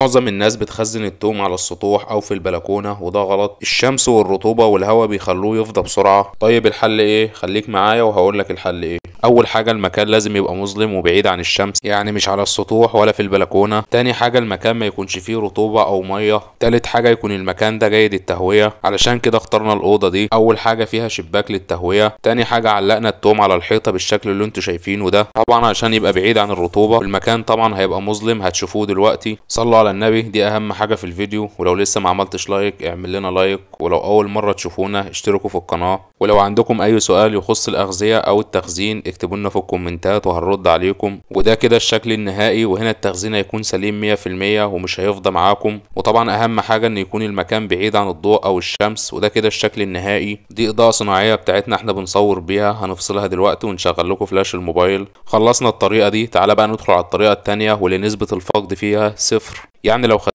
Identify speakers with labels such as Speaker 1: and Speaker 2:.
Speaker 1: معظم الناس بتخزن التوم على السطوح او في البلكونه، وده غلط. الشمس والرطوبة والهواء بيخلوه يفضى بسرعة. طيب الحل ايه؟ خليك معايا وهقول لك الحل ايه. اول حاجة المكان لازم يبقى مظلم وبعيد عن الشمس، يعني مش على السطوح ولا في البلكونه. تاني حاجة المكان ما يكونش فيه رطوبة او مية. تالت حاجة يكون المكان ده جيد التهويه، علشان كده اخترنا الاوضة دي. اول حاجة فيها شباك للتهويه. تاني حاجة علقنا التوم على الحيطة بالشكل اللي انتوا شايفينه ده، طبعا عشان يبقى بعيد عن الرطوبة. المكان طبعا هيبقى مظلم، هتشوفوه دلوقتي. صلوا على النبي، دي اهم حاجة في الفيديو. ولو لسه ما عملتش like اعمل لنا like، ولو اول مرة تشوفونا اشتركوا في القناة. ولو عندكم اي سؤال يخص الاغذية او التخزين اكتبوا لنا في الكومنتات وهنرد عليكم. وده كده الشكل النهائي، وهنا التخزين هيكون سليم 100% ومش هيفضى معاكم. وطبعا اهم حاجة ان يكون المكان بعيد عن الضوء او الشمس. وده كده الشكل النهائي. دي اضاءه صناعية بتاعتنا احنا بنصور بيها، هنفصلها دلوقتي ونشغل لكم فلاش الموبايل. خلصنا الطريقة دي، تعالى بقى ندخل على الطريقة الثانية واللي نسبه الفقد فيها 0. يعني لو